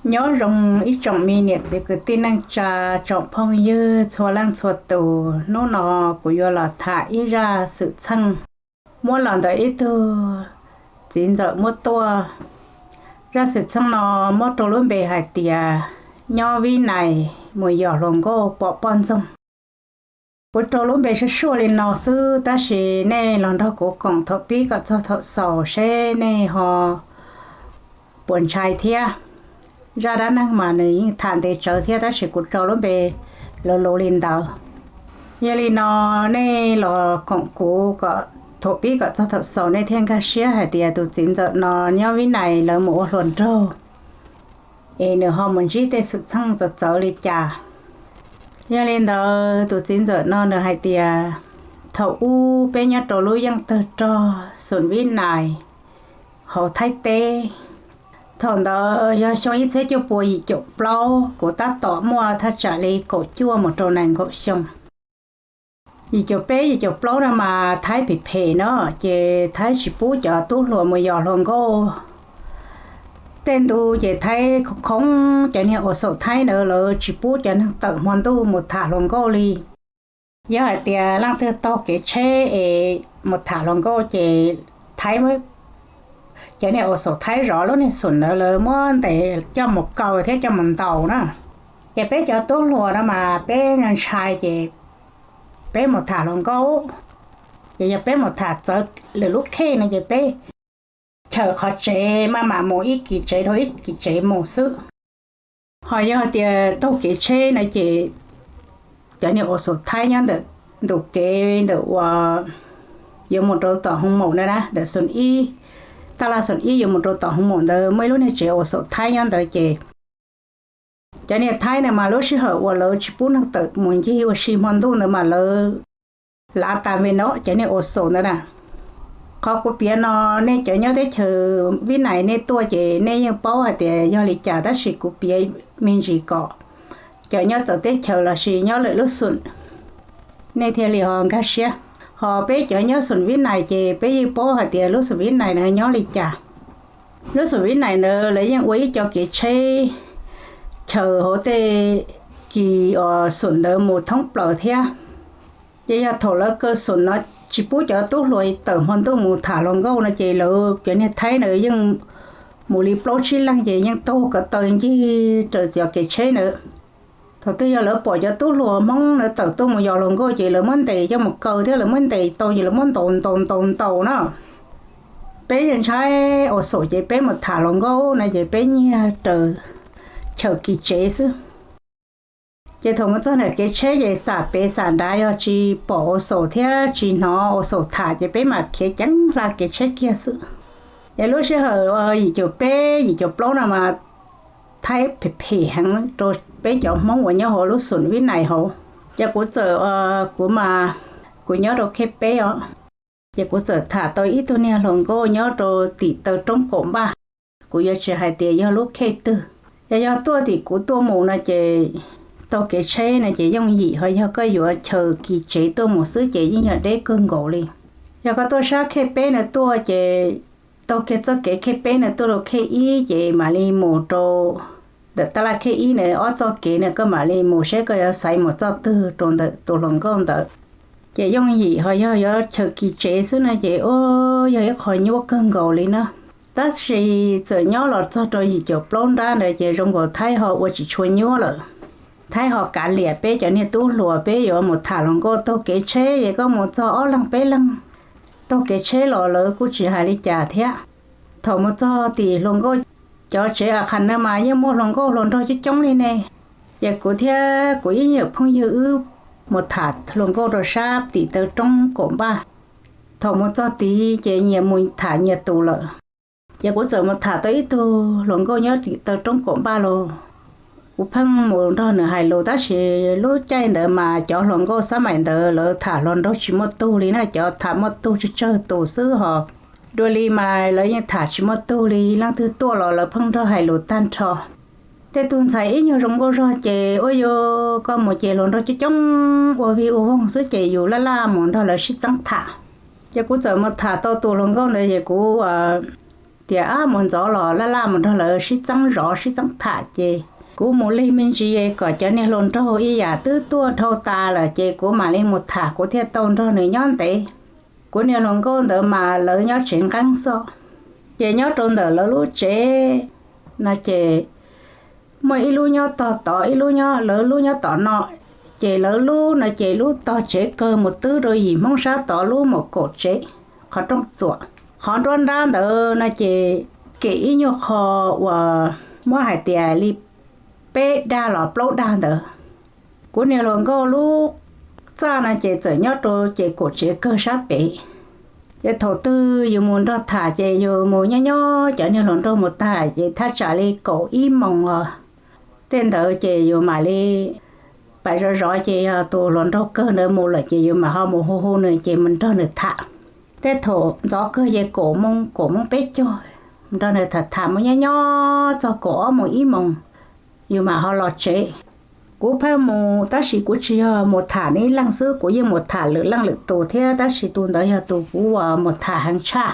Nyob zoo ib tsoom me niam txiv kwv tij neej tsa, tsoom phooj ywg txhua leej txhua tus, hnub no kuv yuav los tham ib zaj xwm txheej muab los ntawm ib tug txiv ntxawm muab tuaj. Zaj xwm txheej no muab rau lub npe hais tias nyob Vib Nais mus yos hluas nkauj pom poj ntxoog. Kuv rau lub npe suaj suaj li no xwb, tab sis nej los nrog kuv koom thaum pib kom txog thaum xaus seb nej ho puas ntshai thiab. Zaj dab neeg mas nws yeej tham ntev tsawv thiab, tab sis kuv rau lub npe luv luv li ntawd. Yog li no, nej los koom kuv kom thaum pib kom txog thaum xaus nej thiaj nkag siab hais tias tus txiv ntxawm no nyob Vib Nais lawv mus ua hluas nraug es nws ho mus ntsib tej xwm txheej txawv txawv li cas. Yog li ntawd tus txiv ntxawm no nws hais tias, thaum ub peb nyob rau lub yeej tawg rog Xum Vib Nais hauv Thaib teb. Thaum ntawd yog xyoo ib txhiab cuaj pua yim caum plaub, kuv tab tom muaj thaj tsam li kaum cuaj mus rau nees nkaum xyoo. Yim caum peb yim caum plaub no mas Thaib phem phem no, ces Thaib tsis pub cov tub hluas mus yos hluas nkauj. Tej ntu ces Thaib khoob khoob, cov niag uas xaum Thaib ntawd lawv tsis pub cov neeg tawm hmo ntuj mus tham hluas nkauj li. Yog hais tias leej twg taug kev tsheb es mus tham hluas nkauj ces Thaib, cov niag uas xaum Thaib zov lub niag xum ntawd lawv muab ntes coj mus kaw thiab coj mus ntaus na. Ces peb cov tub hluas no mas peb ntshai ces peb mus tham hluas nkauj. Ces yog peb mus tham txawv lwm lub khej no ces peb chaws qhov tsev maj mam mus ib kis tsev rau ib kis tsev mus xwb. Ho yog tias taug kev tsheb no ces cov niag uas xaum Thaib nyob ntawm ntu kev ntawm uas yuav mus rau tom hoo maum na, ntawm Xum Ib, taj laj Xum Ib yuav mus rau tom hoo maum ntawd muaj ib lub niag tsev uas xaum Thaib nyob ntawd ces cov niag Thaib ntawd mas lub sij hawm uas lawv tsis pub neeg tawm mus ncig ua si hmo ntuj ntawd mas lawv lav tas ve no cov niag uas xaum ntawd na. Qhov kuv piav no nej cov nyob teb chaws Vib Nais nej tuaj ces nej yeej paub hais tias yog li cas, tab sis kuv piav me ntsis kom cov nyob txawv teb chaws los sis nyob lwm lub xum nej thiaj li ho nkag siab. Ho peb cov nyob xum Vib Nais ces peb yeej paub hais tias lub xum Vib Nais na nyob li cas. Lub xum Vib Nais ntawd lawv yeej ua ib co kev tsheb chaws hauv tej kis uas xum ntawd mus thoob plaws thiab. Ces yog thaum lawv kaw xum no tsis pub cov tub hluas tawm hmo ntuj mus tham hluas nkauj no ces lawv cov niag Thaib ntawd yeej mus li plaub tsib leeg ces yeej taug ko taw ncig raws cov kev tsheb ntawd. Thaum twg yog lawv pom cov tub hluas Hmoob ntawd tawm tuaj mus yos hluas nkauj ces lawv muab ntes coj mus kaw thiab lawv muab ntes tau ces lawv muab ntaus ntaus ntaus ntaus na. Peb yeej ntshai uas xaum ces peb mus tham hluas nkauj no ces peb nyiag raws chaw kis tsev xwb. Ces thaum mus txog ntawm kev tsheb ces xam pem xam nrad yog tsis pom uas xaum thiab tsis hnov uas xaum tham ces peb mam khiav ceev hla kev tsheb kiag xwb. Ces lub sij hawm yim caum peb yim caum plaub no mas Thaib phem phem heev rau peb cov Hmoob uas nyob hauv lub xum Vib Nais hauv. Ces kuv txawm, kuv mas kuv nyob rau khej peb os, ces kuv txawm tham tau ib tug niag hluas nkauj nyob rau tim taw roob kaum npaj. Kuv yuav tsis hais tias yog lub khej twg, yog, yog tuaj tim kuv tuaj mus no ces taug kev tsheb no ces yooj yim, ho yog koj yuav chaw kis tsev tuaj mus xwb ces yeej yog deb kawg nkaus li. Yog koj tuaj sab khej peb no tuaj ces taug kiag txoj kev khej peb no tuaj rau khej ib ces mam li mus rau ntawm taj laj khej ib na ob txoj kev na koj mam li mus seb koj yuav xaiv mus txoj twg rau ntawm tus hluas nkauj ntawd. Ces yooj yim, ho yog yuav chaw kis tsev xwb no ces ua yog ib qho nyuaj kawg nkaus li na. Tab sis txawm nyob los txog rau yim caum plaub nrab ntawd ces zoo nkaus Thaib ho ua tsis tshua nyuaj lawm. Thaib ho kav liam peb cov niag tub hluas peb yuav mus tham hluas nkauj taug kev tsheb es koj mus txog ob leeg peb leeg taug kev tsheb los lawv kuj tsis hais li cas thiab. Thaum mus txog tim hluas nkauj cov tsev a qhas na mas yeej muaj hluas nkauj hluas nraug coob coob li ne. Ces kuv thiab kuv ib yawm phooj ywg wb mus tham hluas nkauj rau sab tim taw roob kaum npaj. Thaum mus txog tid ces nyias mus tham nyias tus lawm. Ces kuv txawm mus tham tau ib tug hluas nkauj nyob tim taw roob kaum npaj los. Kuv pheej mus nrog nws hais lus tab sis lub caij ntawd mas cov hluas nkauj xab maim ntawd lawv tham hluas nraug tsis muaj tug li na, cov tham muaj tug tsawg tsawg tus xwb hos. Dua li mas lawv yeej tham tsis muaj tug li, leej twg tuaj los lawv pheej nrog hais lus tag nrho. Tej tug ntxhais ib nyuag zoo nkauj zog ces ua yog koj mus ces hluas nraug coob coob ua vij ua voog xwb ces yus laj laj mus nrog lawv sib txeeb tham. Ces kuv txawm mus tham tau tus hluas nkauj ntawd ces kuv tias ab mus ntxov los laj laj mus nrog lawv sib txeeb zov sib txeeb tham ces kuv mus lig me ntsis kom cov niag hluas nraug ib yam twb tuaj dhau tas lawm ces kuv mam li mus tham kuv thiaj tau nrog nws nyob ntev. Kuv niag hluas nkauj ntawd mas lawv nyob tsev nqeeb xwb, ces nyob rau ntawm lawv lub tsev no ces muaj ib lub nyob tog tod ib lub nyob lawv lub nyob tom no, ces lawv lub no ces lub tog tsev kawg mus twb rau yim Hmoob sab tod lub mus kaum tsev, qhov rooj txuam. Qhov nruab nrab ntawd no ces kem ib nyuag qho uas muab hais tias li peb dag los plaub dag ntawd. Kuv niag hluas nkauj lub txaj no ces txawm nyob rau ces kaum tsev kawg sab pem. Ces thaum twg yus mus nrog tham ces yus mus nyob nyob cov niag hluas nraug mus tag ces thaj tsam li kaum ib moos os, tej ntawd ces yus mam li pais zov zov ces yog tus hluas nraug kawg ntawd mus lawm ces yus mam ho mus hu hu nws ces mus nrog nws tham. Tej thaum ntxov kawg ces kaum moos kaum moos peb caug, nrog nws tham tham mus nyob nyob txog kaum ob moos ib moos, yus mam ho los tsev. Kuv pheej mus tab sis kuv tsis yog mus tham ib leeg xwb, kuv yeej mus tham lwm leej lwm tus thiab tab sis tus ntawd yog tus kuv uas mus tham heev tshaj.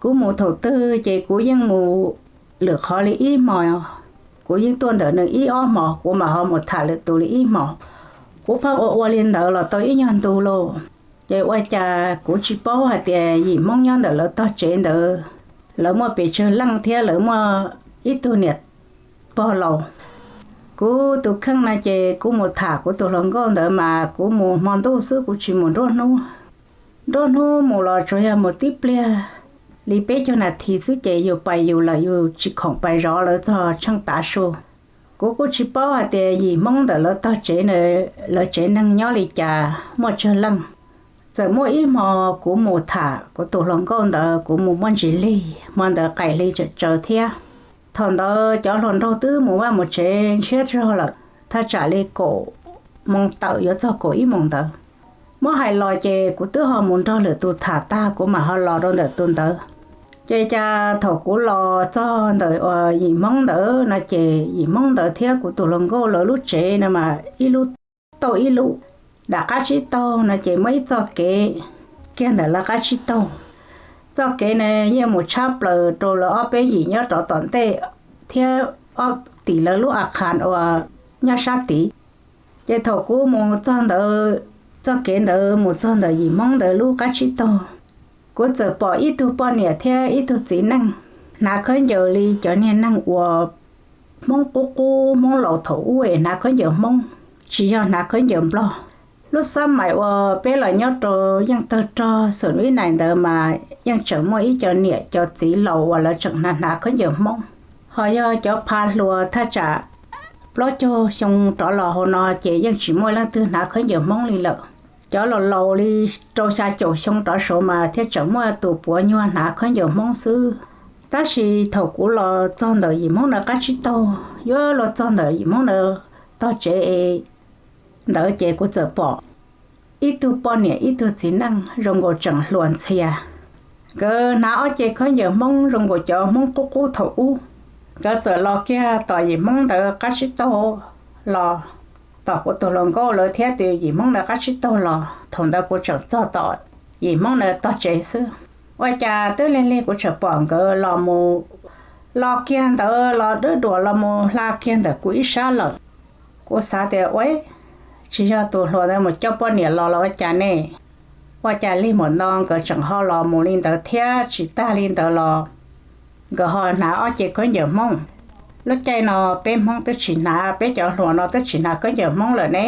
Kuv mus thaum twg ces kuv yeej mus lwm qhov li ib hmos, kuv yeej tuaj ntawm nws ib ob hmos kuv mam ho mus tham lwm tus li ib hmos. Kuv pheej ua ua li ntawd los tau ib nyuag ntu lauj. Ces ua cas kuv tsis paub hais tias yim Hmoob nyob ntawm lawv tog tsev ntawd, lawv muaj pes tsawg leej thiab lawv muaj ib tug niam pog laus. Kuv tus kheej no ces kuv mus tham kuv tus hluas nkauj ntawd mas kuv mus hmo ntuj xwb kuv tsis mus nruab hnub. Nruab hnub mus los tsuas yog mus tib pliag li peb caug nas this xwb ces yus pais yus lawm, yus tsis khoom pais zov lawv txog tsheej tav su. Kuv kuj tsis paub hais tias yim Hmoob ntawm lawv tog tsev, lawv tsev neeg nyob li cas muaj tsawg leej. Txawm muaj ib hmo kuv mus tham kuv tus hluas nkauj ntawd kuv mus muaj ntsis lig, hmo ntawd qaim hli tsaws tsaws thiab. Thaum ntawd cov hluas nraug twb mus vaj mus tsev ntshiab zog lawm, thaj tsam li kaum moos tawm yuav txog kaum ib moos ntawd. Muab hais los ces kuv twb ho mus nrog lwm tus tham tag kuv mam ho los rau ntawm tus ntawd. Ces cas thaum kuv los txog ntawm yim Hmoob ntawd no ces yim Hmoob ntawd thiab kuv tus hluas nkauj lawv lub tsev no mas ib lub tauj ib lub. Nram qab tsib taug no ces muaj ib txoj kev kiag ntawm lawv qab tsib taug. Txoj kev no yeej mus tshab plaws rau lawv ob peb yim nyob rov tom ntej thiab ob tim lawv lub a khas uas nyob sab tid. Ces thaum kuv mus txog ntawd, txoj kev ntawd mus txog ntawm yim Hmoob ntawd lub qab tsib taug, kuv txawm pom ib tug poj niam thiab ib tug txiv neej hnav khaub ncaws li cov niag neeg uas Hmoob qub qub Hmoob laus thaum ub es hnav khaub ncaws Hmoob, tsis yog hnav khaub ncaws Nplog. Lub xab mais uas peb los nyob rau yeej tawg rog xum ib nais ntawd mas yeej tseem muaj ib co niam cov txiv laus uas lawv tseem hnav hnav khaub ncaws Hmoob. Ho yog cov phav hluas thaj tsam plaub caug xyoo rov los hauv no ces yeej tsis muaj leej twg hnav khaub ncaws Hmoob li lawm. Cov laus laus li rau xya caum xyoo rov saud mas thiaj tseem muaj tus puav nyuag hnav khaub ncaws Hmoob xwb. Tab sis thaum kuv los txog ntawm yim Hmoob ntawd qab tsib taug, yuav los txog ntawm yim Hmoob ntawd tog tsev ntawd ces kuv txawm pom ib tug poj niam ib tug txiv neej zoo nkaus tseem hluas ntxhias. Nkawd hnav ob ce khaub ncaws Hmoob zoo nkaus cov Hmoob qub qub thaum ub. Nkawd txawm los kiag tom yim Hmoob ntawd qab tsib taug los, tom kuv tus hluas nkauj lawv thiab tus yim Hmoob ntawd qab tsib taug los. Thaum ntawd kuv tseem txog tom yim Hmoob ntawd tog tsev xwb. Ua cas twb lig lig kuv tseem pom nkawd los mus, los kiag ntawd los dwb duam los mus hla kiag ntawm kuv ib sab lawm. Kuv xav tias ua tsis yog tus hluas ntawd mus coj poj niam los los ua cas ne? Ua cas lig mus no nkawd tseem ho los mus li ntawd thiab tsis tag li ntawd los nkawd ho hnav ob ce khaub ncaws Hmoob. Lub caij no peb Hmoob twb tsis hnav, peb cov hluas no twb tsis hnav khaub ncaws Hmoob lawm ne.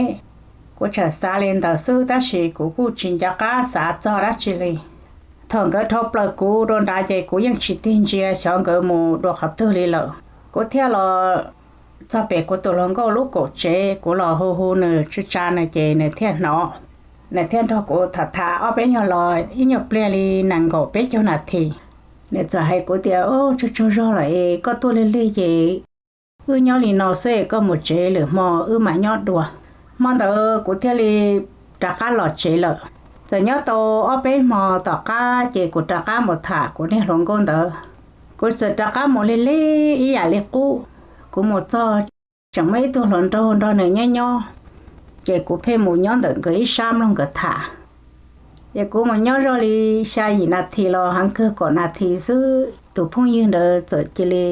Kuv tseem xav li ntawd xwb tab sis kuv kuj tsis nco qab xav txog dab tsi li. Thaum nkawd dhau plaws kuv dua nrad ces kuv yeej tsis tig ntsia xyov nkawd mus dua qhov twg li lawm. Kuv thiaj los txog pem kuv tus hluas nkauj lub kaum tsev, kuv los hu hu nws tsa tsa nws ces nws thiaj hnov. Nws thiaj nrog kuv tham tham ob peb nyuag los ib nyuag pliag li nees nkaum peb caug nas this. Nws txawm hais kuv tias, Ub, tsaug tsaug zog lawm es koj tuaj lig lig ces wb nyob li no xwb es koj mus tsev, lwm hmo wb mam nyob dua. Hmo ntawd kuv thiaj li rov qab los tsev lawm. Txawm nyob tau ob peb hmo tom qab ces kuv rov qab mus tham kuv niag hluas nkauj ntawd. Kuv txawm rov qab mus lig lig ib yam li qub. Kuv mus txog tseem muaj ib tug hluas nraug nrog nws nyob nyob, ces kuv pheej mus nyob ntawm nkawd ib sab mloog nkawd tham. Ces kuv mus nyob zoj li xya yim nas this los heev kawg kaum nas this xwb, tus phooj ywg ntawd txawm cia li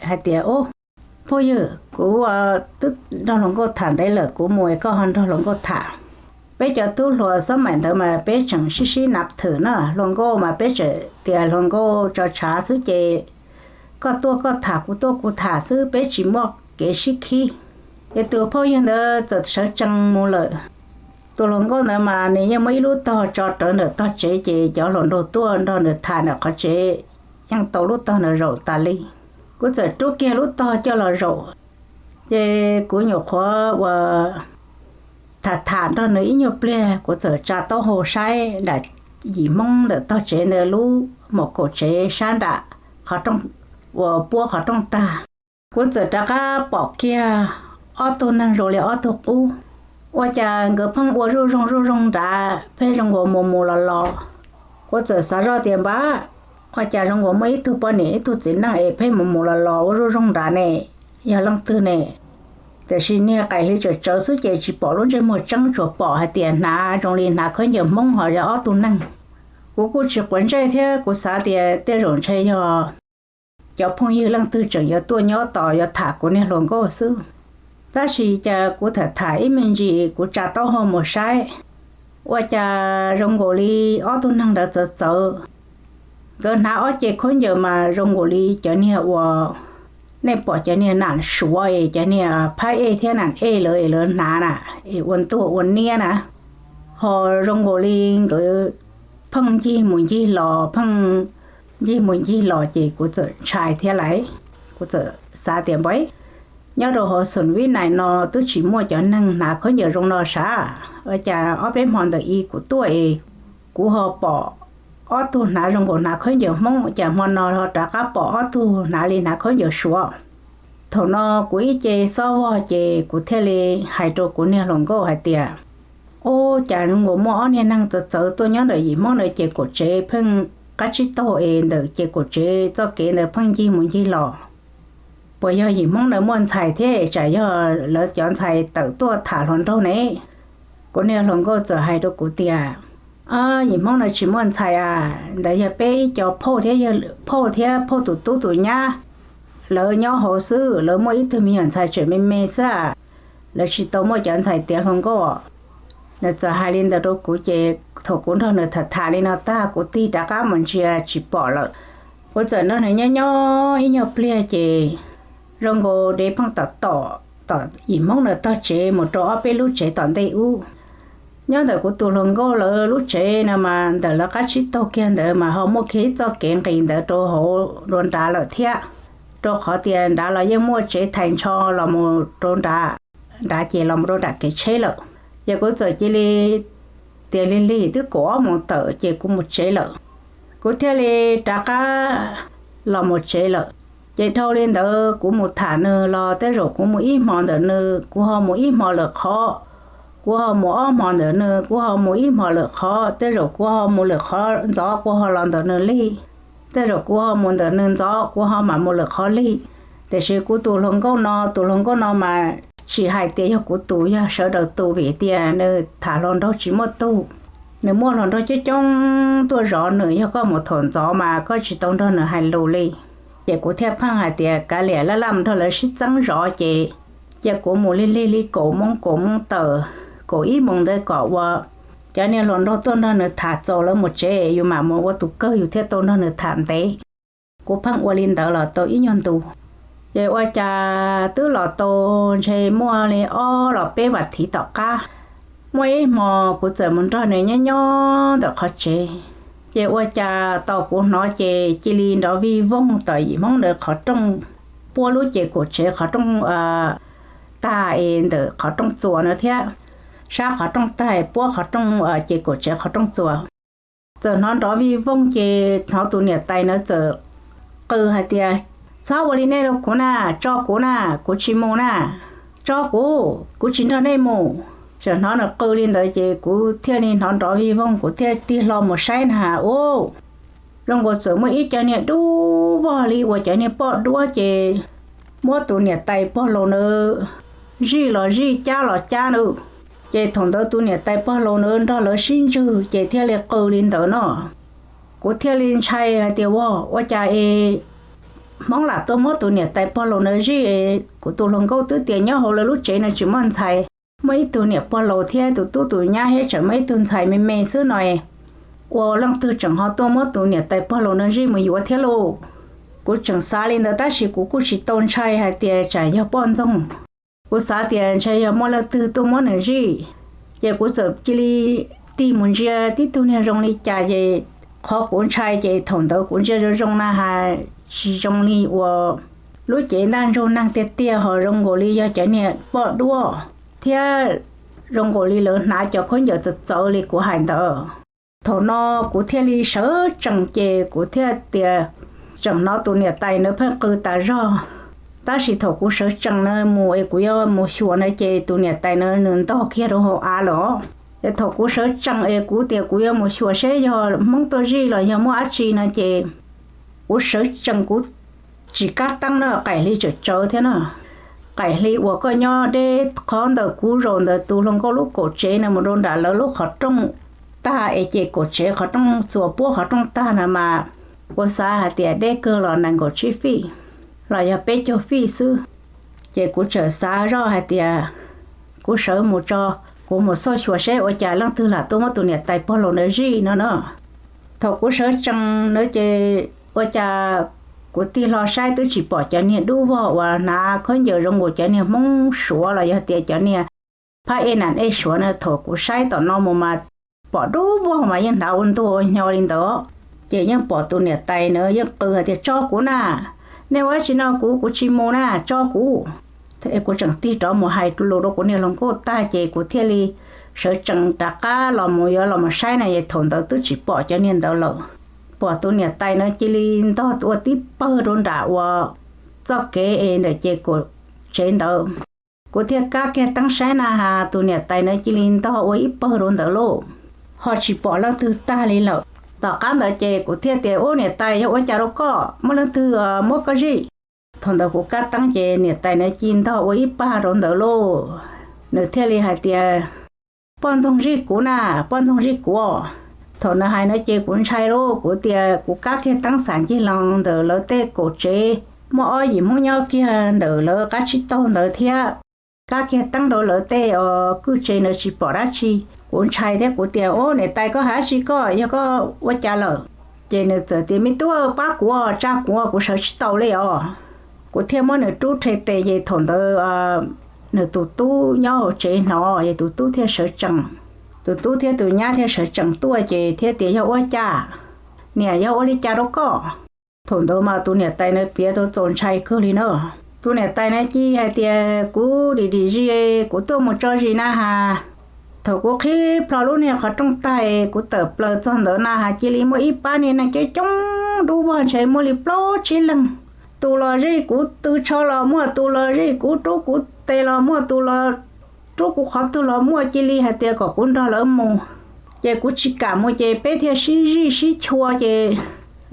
hais tias, Ub, phooj ywg, kuv twb nrog hluas nkauj tham ntev lawm, kuv mus es koj ho nrog hluas nkauj tham. Peb cov tub hluas xab maim ntawd mas peb tseem sib sib nav thwm na, hluas nkauj mas peb tseem tias hluas nkauj tso tshav xwb ces koj tuaj koj tham, kuv tuaj kuv tham xwb, peb tsis muaj kev sib khib. Ces tus phooj ywg ntawd txawm sawv tsees mus lawm. Tus hluas nkauj ntawd mas nws yeej muaj ib lub tog tso rawv ntawm tog tsev, ces cov hluas nraug tuaj nrog nws tham ntawm qhov tsev yeej tau lub tog ntawd zaum tas li. Kuv txawm rub kiag lub tog coj los zaum, ces kuv nyuam qhuav uas tham tham nrog nws ib nyuag pliag, kuv txawm tsa taub hau saib nram yim Hmoob ntawm tog tsev ntawd lub mom kaum tsev sab nram qhov rooj, uas puab qhov rooj tag. Kuv txawm rov qab pom kiag ob tug neeg zoo li ob tug qub. Ua cas nkawd pheej ua zuj zoo zuj zoo nrad, pheej zoo nkaus mus mus los los. Kuv txawm xav zoj tias, Npab, ua cas zoo nkaus muaj ib tug poj niam ib tug txiv neej es pheej mus mus los los ua zuj zoo nrad ne? Yog leej twg ne? Tiam sis niag qaim hli tsawm tsawv xwb ces tsis pom lub ntsej muag tseeb, tsuas pom hais tias hnav zoo li hnav khaub ncaws Hmoob ho yog ob tug neeg. Kuv kuj tsis quav ntsej thiab, kuv xav tias tej zaum ntshe yog cov phooj ywg leej twg tseem yuav tuaj nyob tos yuav tham kuv niag hluas nkauj xwb. Tab sis cas kuv tham tham ib me ntsis kuv tsa taub hau mus saib, ua cas zoo nkaus li ob tug neeg ntawd txawv txawv. Nkawd hnav ob ce khaub ncaws mas zoo nkaus li cov niag uas nej pom cov niag nam suav es cov niag phab ej thiab nam ej lawv es lawv hnav na, es ua ntuag ua niab na. Ho zoo nkaus li nkawd pheej ncig mus ncig los, pheej ncig mus ncig los ces kuv txawm ntshai thiab lais. Kuv txawm xav tias, Npab, nyob rau hauv xoom vib nais no twb tsis muaj cov neeg hnav khaub ncaws zoo no sav, ua cas ob peb hmo ntawm i kuv tuaj es kuv ho pom ob tug hnav zoo nkaus hnav khaub ncaws Hmoob, cas hmo no ho rov qab pom ob tug hnav li hnav khaub ncaws suav. Thaum no kuv ib ce xob vog ces kuv thiaj li hais rau kuv niag hluas nkauj hais tias, Ub, cas zoo nkaus muaj ob niag neeg txawv txawv tuaj nyob ntawm yim Hmoob ntawd ces kaum tsev pheej qab tsib taug es ntawm ces kaum tsev txoj kev ntawd pheej ncig mus ncig los. Puas yog yim Hmoob ntawd muaj ntxhais thiab tsam yog lawv cov ntxhais tawm tuaj tham hluas nraug ne? Kuv niag hluas nkauj txawm hais rau kuv tias, Yim Hmoob ntawd tsis muaj ntxhais a, ntawd yog peb ib co phauj thiab, phauj thiab phauj tus tub tus nyab lawv nyob hauv xwb, lawv muaj ib tug me nyuam ntxhais tseem me me xwb, lawv tsis tau muaj cov ntxhais tiav hluas nkauj. Nws txawm hais li ntawd rau kuv ces thaum kuv nrog nws tham tham li no tag kuv tig rov qab mus ntsia tsis pom lawm. Kuv txawm nrog nws nyob nyob ib nyuag pliag ces zoo nkaus dev pheej tom tom tom yim Hmoob ntawd tog tsev mus rau ob peb lub tsev tom ntej ub. Nyob ntawm kuv tus hluas nkauj lawv lub tsev no mas ntawm lawv qab tsib taug kiag ntawd mas ho muaj kiag ib txoj kev nqis ntawd rau hauv rau nrad lawm thiab, rau qhov tias nrad los yeej muaj tsev thais ntsho los mus rau nrad, nrad ces los mus rau nram kev tsheb lawm. Ces kuv txawm cia li tias lig lig twb kaum ob moos tawm ces kuv mus tsev lawm. Kuv thiaj li rov qab los mus tsev lawm. Ces dhau li ntawd kuv mus tham nws los tej zaum kuv mus ib hmo ntawm nws kuv ho mus ib hmo lawm qhov, kuv ho mus ob hmo ntawm nws kuv ho mus ib hmo lawm qhov, tej zaum kuv ho mus lawm qhov ntxov kuv ho los ntawm nws lig, tej zaum kuv ho mus ntawm nws ntxov kuv ho mam mus lawm qhov lig. Tiam sis kuv tus hluas nkauj no, tus hluas nkauj no mas tsis hais tias yog kuv tus, yog sawv daws tus vim tias nws tham hluas nraug tsis muaj tug. Nws muaj hluas nraug coob coob tuaj zov nws, yog koj mus thaum ntxov mas koj tsis tau nrog nws hais lus li. Ces kuv thiaj pheej hais tias kav liam, laj laj mus nrog lawv sib txeeb zov ces cia kuv mus lig lig li kaum moos kaum moos tawm, kaum ib moos ntawd kom ua cov niag hluas nraug tuaj nrog nws tham txaus lawv mus tsev yus mam mus ua tus kawg yus thiaj tau nrog nws tham ntev. Kuv pheej ua li ntawd los tau ib nyuag ntu. Ces ua cas twb los tau ntshe muaj li ob los peb vas thiv tom qab, muaj ib hmo kuv txawm mus nrog nws nyob nyob ntawm qhov tsev, ces ua cas tau kuv hnov ces cia li nrov vij voog tom yim Hmoob ntawd qhov rooj, puab lub ces kaum tsev qhov rooj tag es ntawm qhov rooj txuas na thiab, sab qhov rooj tag puab qhov rooj ces kaum tsev qhov rooj txuas. Txawm hnov nrov vij voog ces hnov tus niam tais ntawd txawm qw hais tias, Txhob ua li nej rau kuv na, tso kuv na, kuv tsis mus na, tso kuv, kuv tsis nrog nej mus. Txawm hnov nws qw li ntawd ces kuv thiaj li hnov nrov vij voog kuv thiaj tig hlo mus saib na ub, zoo nkaus txawm muaj ib co niag dub vog li uas cov niag poj duab ces muab tus niam tais pog laus ntawd zij los zij cab los cab na. Ces thaum ntawd tus niam tais pog laus ntawd nrog lawv sib ntswg ces thiaj li qw li ntawd no. Kuv thiaj li ntshai hais tias, Ua, ua cas es Hmoob lam tuaj muab tus niam tais pog laus ntawd zij es kuv tus hluas nkauj twb tias nyob hauv lawv lub tsev no tsis muaj ntxhais, muaj ib tug niam pog laus thiab tus tub tus nyab thiab tseem muaj ib tug ntxhais me me xwb no es, ua leej twg tseem ho tuaj muab tus niam tais pog laus no zij mus yuav thiab lauj? Kuv tseem xav li ntawd tab sis kuv kuj tsis tau ntshai hais tias tsam yog poj ntxoog. Kuv xav tias ntshai yog muaj leej twg tuaj muab nws zij, ces kuv txawm cia li tig mus ntsia tib tug niag zoo li cas ces qhov kuv ntshai ces thaum ntawd kuv ntsia zoo zoo na has tsis zoo li uas lub cev ntaj ntsug neeg tiag tiag ho zoo nkaus li yog cov niag poj duab thiab zoo nkaus li lawv hnav cov khaub ncaws txawv txawv li kuv hais ntawd. Thaum no kuv thiaj li sawv tsees ces kuv thiaj tias tseem hnov tus niam tais ntawd pheej qw tas zog. Tab sis thaum kuv sawv tsees na mus es kuv yuav mus xyuas na ces tus niam tais na nws ntog kiag rau hauv av lawm. Es thaum kuv sawv tsees es kuv tias kuv yuav mus xyuas seb yog Hmoob tuaj zij los yog muaj dab tsi no ces kuv sawv tsees kuv tsis kab teeb na qaim hli tsawm tsawv thiab na. Qaim hli uas koj nyob deb qhov ntawm kuv zaum ntawm tus hluas nkauj lub kaum tsev na mus rau nram lawv lub qhov rooj tag es ces kaum tsev qhov rooj txuas puab qhov rooj tag na mas kuv xav hais tias deb kawg los nees nkaum tsib fij los yog peb caug fij xwb. Ces kuv txawm xav zoj hais tias kuv sawv mus tso, kuv mus xauj xyuas seb ua cas leej twg lam tuaj muab tus niam tais pog laus ntawd zij no na. Thaum kuv sawv tsees na ces ua cas kuv tig hlo saib twb tsis pom cov niag dub vog uas hnav khaub ncaws zoo nkaus cov niag Hmoob Suav los yog tias cov niag phab ej nam ej Suav na. Thaum kuv saib tom no mus mas pom dub vog mas yeej hnav ua ntuag ua hnyo li ntawd. Ces yeej pom tus niam tais na yeej qw hais tias, Tso kuv na, nej ua dab tsi no kuv, kuv tsis mus na, tso kuv. Kuv tseem tig rov mus hais lus rau kuv niag hluas nkauj tag ces kuv thiaj li sawv tsees rov qab los mus yuav los mus saib na es thaum ntawd twb tsis pom cov niag ntawd lawm. Pom tus niam tais na cia li ntog ua tib pawg rau nram uas txoj kev es ntawm ces kaum tsev ntawd. Kuv thiaj kab kiag teeb saib na has tus niam tais na cia li ntog ua ib pawg rau ntawd lauj, ho tsis pom leej twg tag li lawm. Tom qab ntawd ces kuv thiaj tias, Ub niam tais, yog ua cas rau koj, muaj leej twg muab koj zij? Thaum ntawd kuv kab teeb ces niam tais na cia li ntog ua ib pawg rau ntawd lauj. Nws thiaj li hais tias, Poj ntxoog zij kuv na, poj ntxoog zij kuv. Thaum nws hais no ces kuv ntshai lauj, kuv tias kuv kab kiag teeb xav ncig los ntawm lawv tej kaum tsev, muaj ob yim Hmoob nyob kiag ntawm lawv qab tsib taug ntawd thiab. Kab kiag teeb rau lawv tej os kwj tsev ntawd tsis pom dab tsi. Kuv ntshai thiab kuv tias, Ub niam tais, koj hais dab tsi koj, yog koj ua cas lawm? Ces nws txawm tias, Me tub, pab kuv, tsa kuv, kuv sawv tsis tau li os. Kuv thiaj muab nws rub rhe tes ces thaum ntawd nws tus tub nyob hauv tsev hnov es tus tub thiaj sawv tsees. Tus tub thiab tus nyab thiaj sawv tsees tuaj ces thiaj tias, Yog ua cas? Niam, yog ua li cas rau koj? Thaum ntawd mas tus niam tais na piav tau txaus ntshai kawg li na. Tus niam tais na cia li hais tias, Kuv dim dim zis, kuv tuaj mus tso zis na has. Thaum kuv qhib plho lub niag qhov rooj tag, kuv tawm plaws txog ntawd na has cia li muaj ib pab niag neeg coob coob dub vog ntshe muaj li plaub tsib leeg. Tus los zij kuv tw tsho los muaj, tus los zij kuv rub kuv tes los muaj, tus los rub kuv qhov twg los muaj, cia li hais tias kom kuv nrog lawv mus. Ces kuv tsis kam mus ces peb thiaj sib zij sib chua ces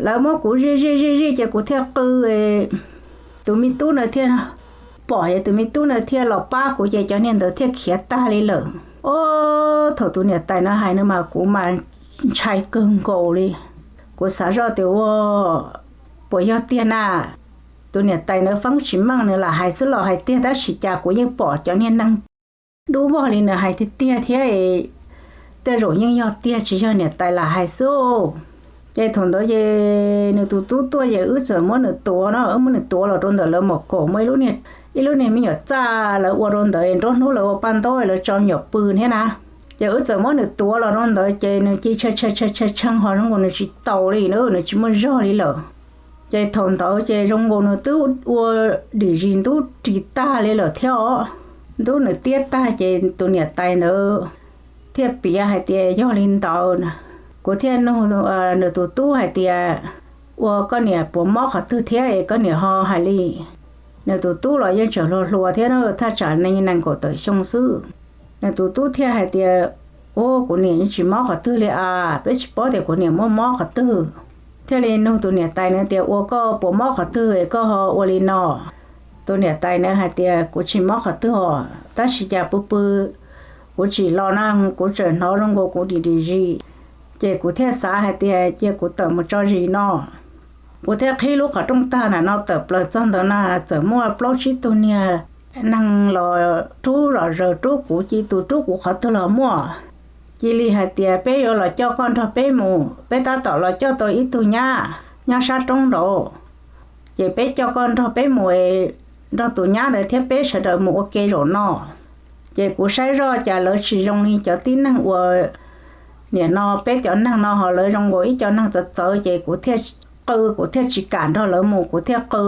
lawv muab kuv zij zij zij zij ces kuv thiaj qw. Tus me tub na thiaj pom es tus me tub na thiaj los pab kuv ces cov niag ntawd thiaj khiav tag li lawm. Ob, thaum tus niam tais na hais no mas kuv mas ntshai kawg nkaus li. Kuv xav zoj tias, Ua, puas yog tiag na? Tus niam tais na feeb tsis meej, nws lam hais xwb los hais tiag tab sis cas kuv yeej pom cov niag neeg dub vog li nws hais tiag tiag thiab. Tej zaum yeej yog tiag tsis yog niam tais lam hais xwb. Ces thaum ntawd ces nws tus tub tuaj ces wb txawm muab nws tuav no, wb muab nws tuav los rau ntawm lawv mom kaum muaj ib lub niag me nyuam txaj lawv ua rau ntawd, nruab hnub lawv ua paj ntaub lawv tso me nyuam pw thiab na. Ces wb txawm muab nws tuav los rau ntawd ces nws cia li tshee tshee tshee ho zoo nkaus nws tsis taus li na, nws tsis muaj zog li lawm. Ces thaum ntawd ces zoo nkaus nws twb ua dim zis ntub ris tag li lawm thiab os. Ntub nws tiab tag ces tus niam tais ntawd thiaj piav hais tias yog li ntawd na. Kuv thiaj nug nws tus tub hais tias, Ua koj niam puas mob qhov twg thiab es koj niam ho hais li? Nws tus tub los yeej tseem hluas hluas thiab, thaj tsam nees nkaum tawm xyoo xwb. Nws tus tub thiaj hais tias, Ub, kuv niam yeej tsis mob qhov twg li as, peb tsis paub tias kuv niam muaj mob qhov twg. Thiaj li nug tus niam tais na tias, Ua koj puas mob qhov twg es koj ho ua li no? Tus niam tais na hais tias, Kuv tsis mob qhov twg os, tab sis cas pw pw kuv tsim los na kuv tseem hnov zoo nkaus kuv dim dim zis. Ces kuv thiaj xav hais tias cia kuv tawm mus tso zis no. Kuv thiaj qhib lub qhov rooj tag na no tawm plaws txog ntawd na, txawm muaj plaub tsib tug niag neeg los rub zom zaws rub kuv, cia tus rub kuv qhov twg los muaj. Cia li hais tias peb yuav los coj koj nrog peb mus, peb tab tom los coj tau ib tug nyab nyob sab roob nraud, ces peb coj koj nrog peb mus, nrog tus nyab ntawd thiab peb sawv daws mus ua ke zaum no. Ces kuv saib zoj cas lawv tsis zoo li cov tib neeg uas nim no peb cov neeg no ho lawv zoo nkaus ib co neeg txawv txawv, ces kuv thiaj qw, kuv thiaj tsis kam nrog lawv mus, kuv thiaj qw.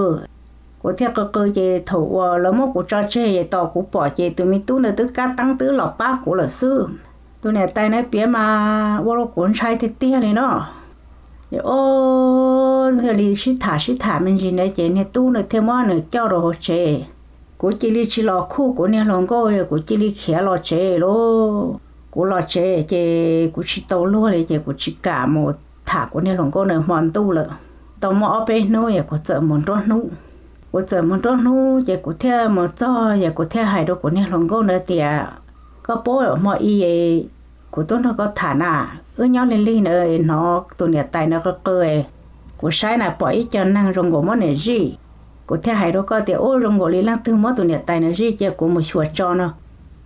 Kuv thiaj qw qw ces thaum uas lawv muab kuv tso tseg tos kuv pom ces tus me tub ntawd twb kab teeb twb los pab kuv lawm xwb. Tus niam tais na piav mas ua rau kuv ntshai tiag tiag li no. Ces o, thiaj li sib tham sib tham me ntsis ntawd ces niag tub ntawd thiaj muab nws coj rau hauv tsev. Kuv cia li tsis los khuj kuv niag hluas nkauj, kuv cia li khiav los tsev lauj. Kuv los tsev ces kuv tsis tau luag li ces kuv tsis kam mus tham kuv niag hluas nkauj ntawd hmo ntuj lawm. Tau muaj ob peb hnub es kuv txawm mus nruab hnub. Kuv txawm mus nruab hnub ces kuv thiaj mus txog es kuv thiaj hais rau kuv niag hluas nkauj ntawd tias, koj paub hmo i kuv tuaj nrog koj tham na, wb nyob li lig ntawd hnov tus niam tais ntawd qw qw, kuv saib na pom ib co neeg zoo nkaus muab nws zij. Kuv thiaj hais rau koj tias ub, zoo nkaus li leej twg muab tus niam tais ntawd zij, cia kuv mus xyuas tso no.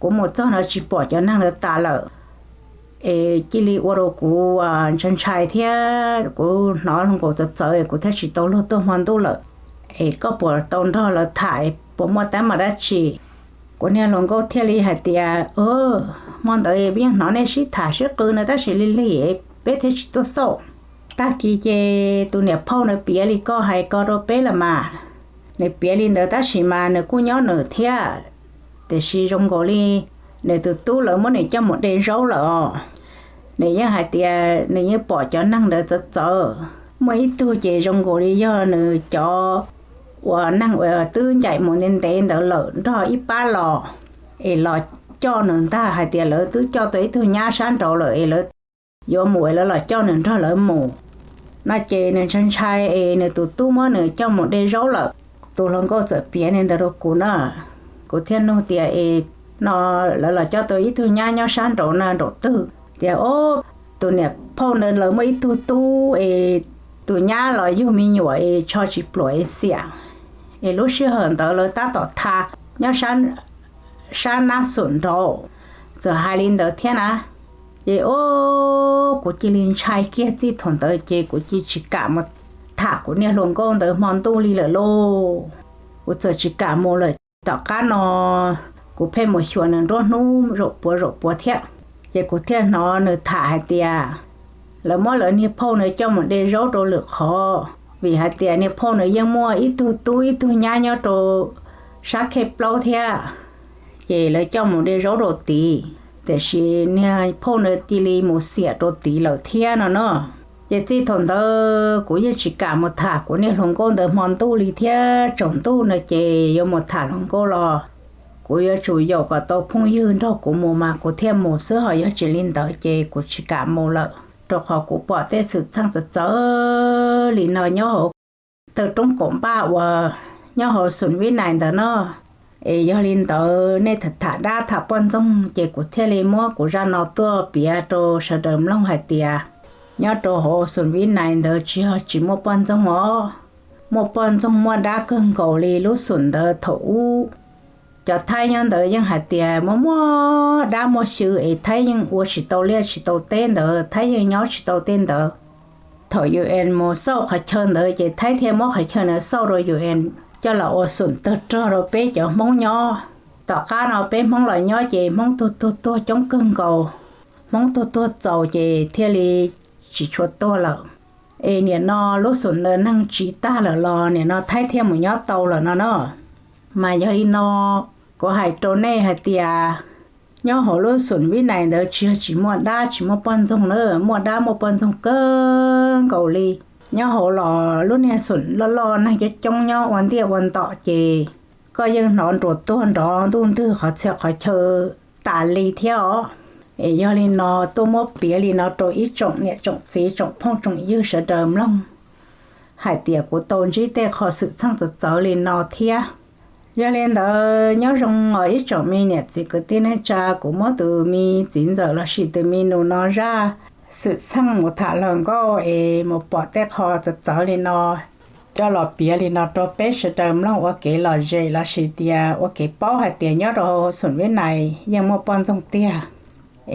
Kuv mus txog no tsis pom cov neeg ntawd tas lawm. Es cia li ua rau kuv ntshai ntshai thiab kuv hnov zoo nkaus txawv txawv, kuv thiaj tsis tau luag tuaj hmo ntuj lawm. Es koj puas tau nrog lawv tham, puas muaj teeb meem dab tsi? Kuv niag hluas nkauj thiaj li hais tias, hmo ntawd yeej hnov nej sib tham sib qw no tab sis lig lig peb thiaj tsis tuaj xauj. Tag kis ces tus niam phauj ntawd piav li koj hais ko rau peb lawm mas. Nws piav li ntawd tab sis mas nws kuj nyob nws thiab, tiam sis zoo nkaus li nws tus tub lawv muab nws coj mus de zaub lawm os. Nws yeej hais tias nws yeej pom cov neeg ntawd txawv txawv, muaj ib tug ces zoo nkaus li yog nws cov uas neeg uas twb ncaim mus ntev ntev ntawd lawm nrog ib pab los, es los coj nws ntag, hais tias lawv twb coj tau ib tug nyab sab nraud lawm es lawv yuav mus es lawv los coj nws nrog lawv mus no ces nws ntshai ntshai es nws tus tub muab nws coj mus de zaub lawm. Tus hluas nkauj txawm piav li ntawd rau kuv na. Kuv thiaj nug tias es no lawv los coj tau ib tug nyab nyob sab nraud na nraum twg? Tias o, tus niam phauj ntawd lawv muaj ib tug tub es tus nyab los yug me nyuam es tsho tsis pluam es xiam, es lub sij hawm ntawd lawv tab tom tha nyob sab nab xum nraud. Txawm hais li ntawd thiab na. Ces o, kuv cia li ntshai kiag txij thaum ntawd ces kuv cia tsis kam mus tham kuv niag hluas nkauj ntawd hmo ntuj li lawm lauj. Kuv txawm tsis kam mus lawm. Tom qab no kuv pheej mus xyuas nws nruab hnub zaum puav zaum puav thiab. Ces kuv thiaj hnov nws tham hais tias lawv muab lawv niag phauj nws coj mus de zaub rau lwm qhov, vim hais tias niag phauj nws yeej muaj ib tug tub ib tug nyab nyob rau sab khej plaub thiab, ces lawv coj mus de zaub rau tid, tiam sis niag phauj nws cia li mus xiam rau tid lawm thiab no no. Ces txij thaum ntawd kuv yeej tsis kam mus tham kuv niag hluas nkauj ntawd hmo ntuj li thiab. Tsaus ntuj no ces yuav mus tham hluas nkauj los kuv yuav tsum yaum kom tau phooj ywg nrog kuv mus mas kuv thiaj mus xwb, ho yog tsis li ntawd ces kuv tsis kam mus lawm, rau qhov kuv pom tej xwm txheej txawv txawv li no nyob hauv tawg roob kaum npaj uas nyob hauv xum Vib Nais ntawd no. Es yog li ntawd nej tham tham dab tham poj ntxoog ces kuv thiaj li muab kuv zaj no tuaj piav rau sawv daws mloog hais tias nyob rau hauv xum Vib Nais ntawd tsis yog tsis muaj poj ntxoog os, muaj poj ntxoog muaj dab kawg nkaus li lub xum ntawd thaum ub. Cov Thaib nyob ntawd yeej hais tias muaj muaj dab muaj xyw es Thaib yeej ua tsis tau liaj tsis tau teb ntawd, Thaib yeej nyob tsis tau tej ntawd. Thaum UN mus xauj qhov chaw ntawd ces Thaib thiaj muab qhov chaw ntawd xauj rau UN coj los ua xum tawg rog rau peb cov Hmoob nyob. Tom qab no peb Hmoob los nyob ces Hmoob tuag tuag tuag coob kawg nkaus, Hmoob tuag tuag txaus ces thiaj li tsis tshua tuag lawm. Es nim no lub xum ntawd neeg tsiv tag lawm los nim no Thaib thiaj mus nyob tau lawm no no. Mas yog li no, kuv hais rau nej hais tias nyob hauv lub xum Vib Nais ntawd tsis yog tsis muaj dab tsis muaj poj ntxoog na, muaj dab muaj poj ntxoog kawg nkaus li. Nyob hauv los lub niag xum loj loj neeg coob coob nyob ua ntiaj ua ntom ces koj yeej hnov nruas tuag nrov ntuj ntwg qhov txhia qhov chaw tas li thiab os. Es yog li no tuaj muab piav li no rau ib tsoom niam tsoom txiv tsoom phooj tsoom ywg sawv daws mloog hais tias kuv tau ntsib tej qho xwm txheej txawv txawv li no thiab. Yog li ntawd nyob zoo os ib tsoom me niam txiv kwv tij neej tsa, kuv muab tus me txiv ntxawm lossis tus me nus no zaj xwm txheej mus tham hluas nkauj es mus pom tej qho txawv txawv li no, coj los piav li no rau peb sawv daws mloog ua kev lom zem lossis tias ua kev paub hais tias nyob rau Xum Vib Nais yeej muaj poj ntxoog tiag.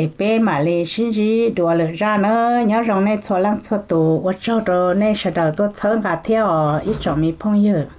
Es peb mam li sib ntsib dua lwm zaj nawb. Nyob zoo nej txhua leej txhua tus, ua tsaug rau nej sawv daws tuaj txhawb nqa thiab os ib tsoom me phooj ywg.